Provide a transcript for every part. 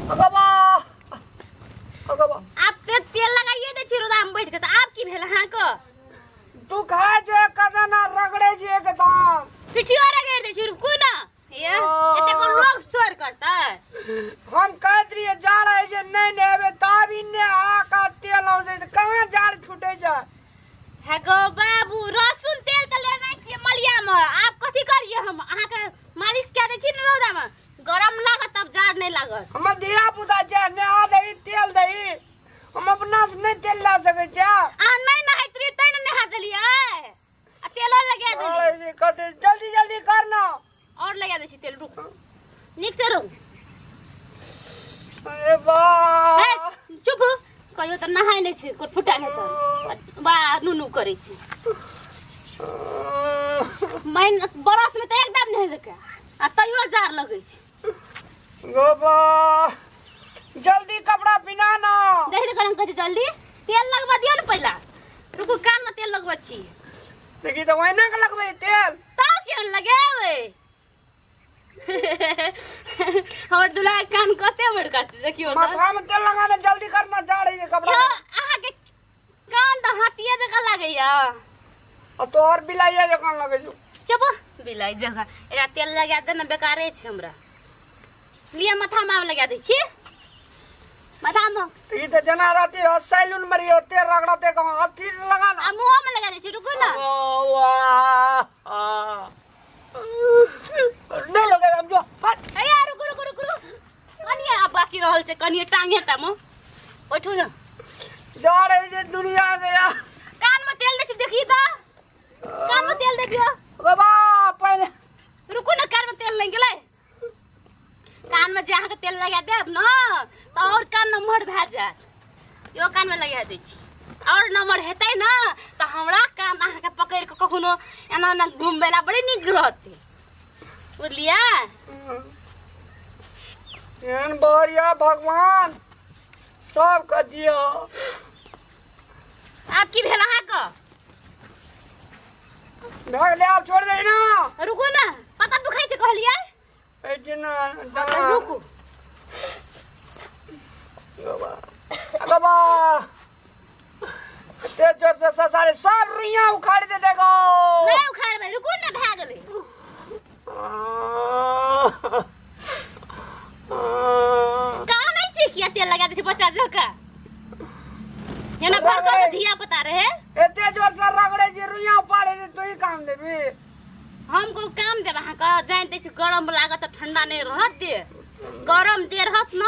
अगबा अगबा। आब ते तेल लगाइए दै छी रौदा में बैठ के, तऽ आब की भेल अहाँके? दुखा छै कदना, रगड़े छै एकदम। पिठियो रगड़ि दै छी। रुकू ने, ये एते को लोग शोर करतै। हम कहैत रहियै जाड़ है जे नहि नहेबै, तब ई ने आ के तेल औ छै, कहाँ जाड़ छूटे छै? हे गो बाबू, रसुन तेल तऽ लेने छियै मलिया में, आब कथी करियै हम? अहाँके मालिश कए दै छी ने रौदा में, गरम लागत तब जाड़ नहि लागत। हमर धिया पुता छै, नहा दही, तेल दही, हम अपना से नहि तेल ला सकै छियै। अहाँ नहि नहाइत रहियै तैं ने नहा देलियै आ तेलो लगा देलियै। अरे जे कते जल्दी जल्दी कर ना। और लगा दै छी तेल, रुक, नीक से रहू। अरे वाह। हे, चुप हो, कहियो तऽ नहाय नहि छै, कोइ फुटा नहि तऽ बा नुनू करै छै। महीना बरस में तऽ एकदम नहेलकै आ तैयो जार लगै छै। गोबा, जल्दी कपड़ा पिना ना। देखि तऽ गरम कहै छै जल्दी तेल लगबऽ दियौ ने पहिला। रुकू, कानमे तेल लगबै छी। देखी तऽ ओहिना के लगबै तेल। तऽ केहन लगेबै? हमर दुल्हा के कान कते बड़का छै, देखियौ तऽ। माथा में तेल लगाने, जल्दी करना, जा रही है कपड़ा। यौ, अहाँके कान तऽ हाथिये जकाँ लागैया। आ तोहर बिलाइया जकाँ लगै छौ। चुप, बिलाइ जकाँ। एकरा तेल लगा दे ने, बेकारे छै हमरा। लिअ, माथामे आब लगा दै छी माथामे। ई तऽ जेना रहती रह सैलून में रहियो, तेल रगड़ते कहाँ अस्थिर लगा ना। आ मुँहोमे लगा दै छी, रुकू ने। ओ, वाह। नहीं लगे हम जो हट। हे यार, रुकू रुकू रुकू रुकू, कनिए आब बाकी रहल छै, कनिए टांगे टा मे बैठू ने। जा रही जे दुनिया गया। कानमे तेल दै छी, देखी तऽ, कानमे तेल दे दियौ। बाबा पहले रुकू ने, कानमे तेल लागि गेलै। कानमे जे अहाँके तेल लगा देब ने तऽ आओर कान नमहर भए जायत। इहो कानमे लगा दै छी, आओर नमहर हेतै ने तऽ हमरा कान अहाँके पकड़ि कऽ कखनो एना एना घुमबै लए बड़ी नीक रहतै, बुझलियै? एहन बढ़िया भगवान सबके दियौ। आब की भेल अहाँके? भए गेलै, आब छोड़ दे ना। रुकू ने, पता दुखाइ छै कहलियै। एहि ना। रुकू। बाबा बाबा, एते जोर से ससारे सब रुइया उखाड़ दे देगो। नहि उखाड़बै, रुकू ने, भए गेलै। कहाँ नहि छै, किया तेल लगा दै छै बच्चा जकाँ एना भर कर धिया पुता रहे। एते जोर से रगड़े छै, रुइया उपाड़े दे, तू ही काम देबी? हम को काम देब अहाँके? जानि दै छी गरम लागत तऽ ठंडा नहि रहत दे, गरम दे रहत न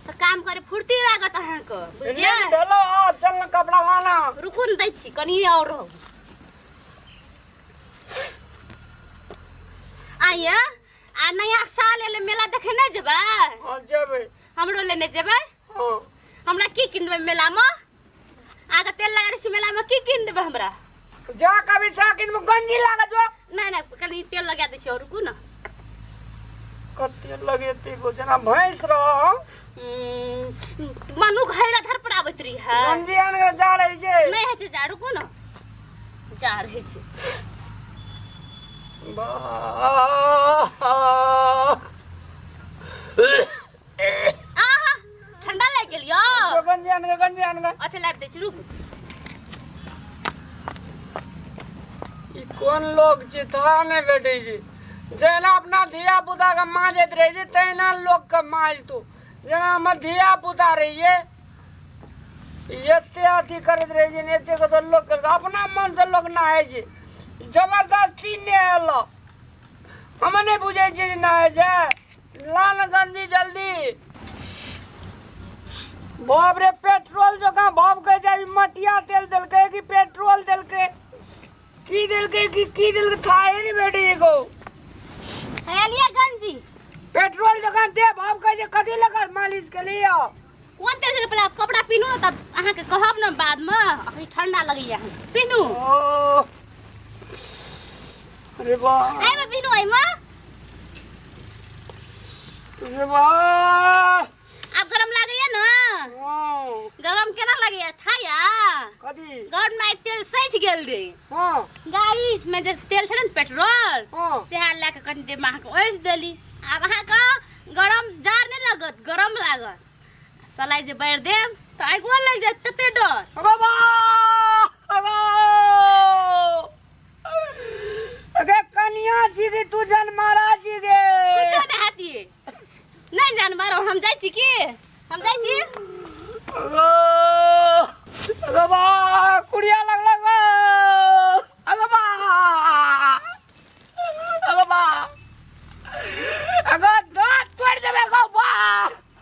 तऽ काम करे फुर्ती लागत अहाँके, बुझलियै? चलो आ, चल ना, कपड़ा लाना। रुकू ने, दै छी, कनि और रहू। आइए, आ नया साल एलै, मेला देखे नहि जेबै? हाँ, जेबै। हमरो लेने जेबै? हाँ। हमरा की कीन देबै मेलामे? अहाँके तेल लगा दै छी, मेलामे की कीन देबै हमरा? जा कभी साकिन में गंजी लागा जो। नहि नहि, कनि तेल लगा दै छी और रुकू ने। कते लगेती गो, जेना भैंस रह। मनुख है धर पर आबैत रही है। गंजी आन के जा रही छै। नहि होइ छै, जा, रुकू ने, जा रहै छै। आहा, ठंडा लागि गेल यौ। गंजी आन के, गंजी आन के। अच्छा, लाबि दै छी, रुकू। ई कोन लोग छै, था नहि भेटै छै। जेना अपना धिया पुता के माजैत रहै छै तहिना लोक के माजतू। जेना हमर धिया पुता रहियै, एते अथी करैत रहै छै ने, एते कतौ लोक के अपना मन से लोक नहाय छै, जबरदस्ती नहेलक। हम नहि बुझै छियै जे नहाय छै। ला ने गंजी जल्दी। बाप रे, पेट्रोल जकाँ भाव कहै छै। अभी मटिया तेल देलकै कि पेट्रोल देलकै, की देलकै कि की देलकै, थाहे नहि भेटै एगो। हे लिअ गंजी। पेट्रोल जकाँ दे भाव कहै छै। कथी लगा मालिश के लिए? कोन तेल छै? पहिले कपड़ा पिनू ने, तब अहाँके कहब ने बादमे। अखनी ठंडा लगैया अहाँके, पिनू। ओ अरे वाह। एहिमे पिनू, एहिमे। अरे वाह। आब गरम लागैया ने? हाँ। गरम केना लगैया थाया? कथी? गरम में तेल सठि गेल रे। गाड़ी में जे तेल छलै ने पेट्रोल, हाँ। सएह लए कऽ कनि देर अहाँके ओसि देली। आब अहाँके गरम जार नहि लागत, गरम लागत। सलाइ जे बारि देब तऽ आगिओ लागि जायत, तते डर। बाबा, अगो अगे कनिया छी गे तू जनमारा छी गे। कुछो नहि हैत ये। नहि जानवर, हम जाइ छी की? हम जाइ छी। अगो अगो बा, कुड़िया लगलक गो।